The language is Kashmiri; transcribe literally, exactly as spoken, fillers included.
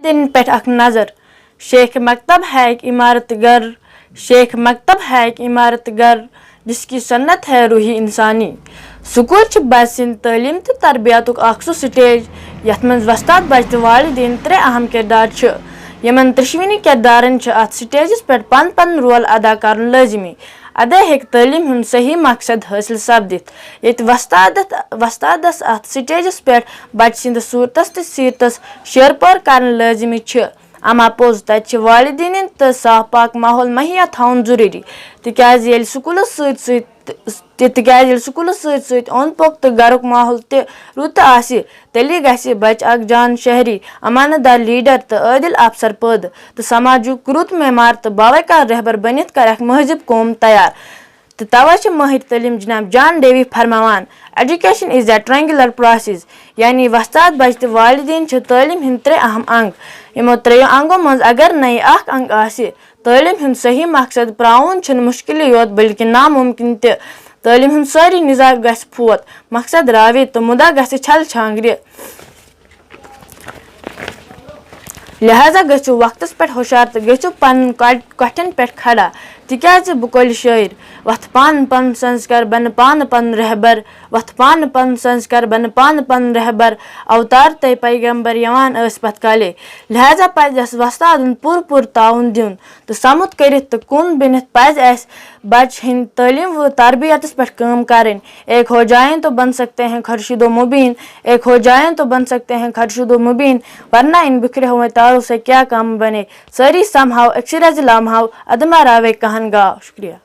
تن پٮ۪ٹھ اکھ نظر۔ شیخ مکتب ہے ایک عمارت گر، شیخ مکتب ہے ایک عمارت گر، جس کی صنعت ہے روحی انسانی۔ سکول چھِ بچہِ سٕنٛدِ تعلیٖم تہٕ تربیتُک اکھ سُہ سٹیج، یتھ منٛز وۄستاد، بچہِ تہٕ والدین ترٛےٚ اہم کردار چھِ۔ یِمن ترٛشوٕنی کردارن چھِ اتھ سٹیجس پٮ۪ٹھ پنُن پنُن رول ادا کرُن لٲزمی۔ ادے ہیٚکہِ تعلیٖم ہُنٛد صحیح مقصد حٲصِل سپدِتھ۔ ییٚتہِ وۄستادس، وۄستادس اتھ سٹیجس پٮ۪ٹھ بچہِ سٕنٛدِس صورتس تہٕ سیرتس شیرپٲر کرٕنۍ لٲزمی چھِ۔ اما پوٚز، تتہِ چھِ والدینن تہٕ صاف پاک ماحول مہیا تھاوُن ضروٗری، تِکیازِ ییٚلہِ سکوٗلس سۭتۍ سۭتۍ تہِ، تِکیازِ ییٚلہِ سکوٗلس سۭتۍ سۭتۍ اوٚنٛد پوٚک تہٕ گرُک ماحول تہِ رُت آسہِ، تیٚلہِ گژھِ بچہِ اکھ جان شہری، امانت دار لیڈر تہٕ عٲدل افسر پٲدٕ، تہٕ سماجُک رُت معمار تہٕ باوقار رہبر بٔنِتھ کرٮ۪کھ مہذب قوم تیار۔ تہٕ توے چھِ ماہر تعلیٖم جناب جان Davy فرماوان، "Education is a triangular process"، یعنی وۄستاد، بچہِ تہٕ والدین چھِ تعلیٖم ہٕنٛدۍ ترٛےٚ اہم انگ۔ یِمو ترٛیٚیو انگو منٛز اگر نَے اکھ انگ آسہِ، تعلیٖم ہُنٛد صحیح مقصد پراوُن چھُنہٕ مُشکِلٕے یوت بلکہِ ناممکن تہِ۔ تعلیٖم ہُنٛد سٲری نظام گژھِ فوت، مقصد راوِ تہٕ مُدا گژھِ چھل چھانگرِ۔ لہذا گٔژھِو وقتس پٮ۪ٹھ ہُشار تہٕ گٔژھِو پنُن کٹ-، کٹھٮ۪ن پٮ۪ٹھ کھڑا، تِکیازِ بہٕ کۄلہِ شٲعر وتھ پانہٕ پنُن سنسکار بنہٕ پانہٕ پنُن رہبر، وتھ پانہٕ پنُن سنسکار بنہٕ پانہٕ پنُن رہبر، اوتار تہٕ پیغمبر یِوان ٲسۍ پتھ کالے۔ لہذا پزِ اسہِ وۄستادن پوٗرٕ پوٗرٕ تعاوُن دیُن تہٕ سمُت کٔرِتھ تہٕ کُن بٔنِتھ پزِ اسہِ بچہِ ہٕنٛدِ تعلیٖم و تربیتس پٮ۪ٹھ کٲم کرٕنۍ۔ ایک ہو جائیں تو بن سکتے ہیں خورشید و مبین، ایک ہو جائیں تو بن سکتے ہیں خورشید و مبین، ورنہ ان بکھرے ہوئے تاروں سے کیا کام بنے۔ سٲری سمہاو أکسٕے رزِ لمہاو، ادما راوے کہن گاو۔ شکریہ۔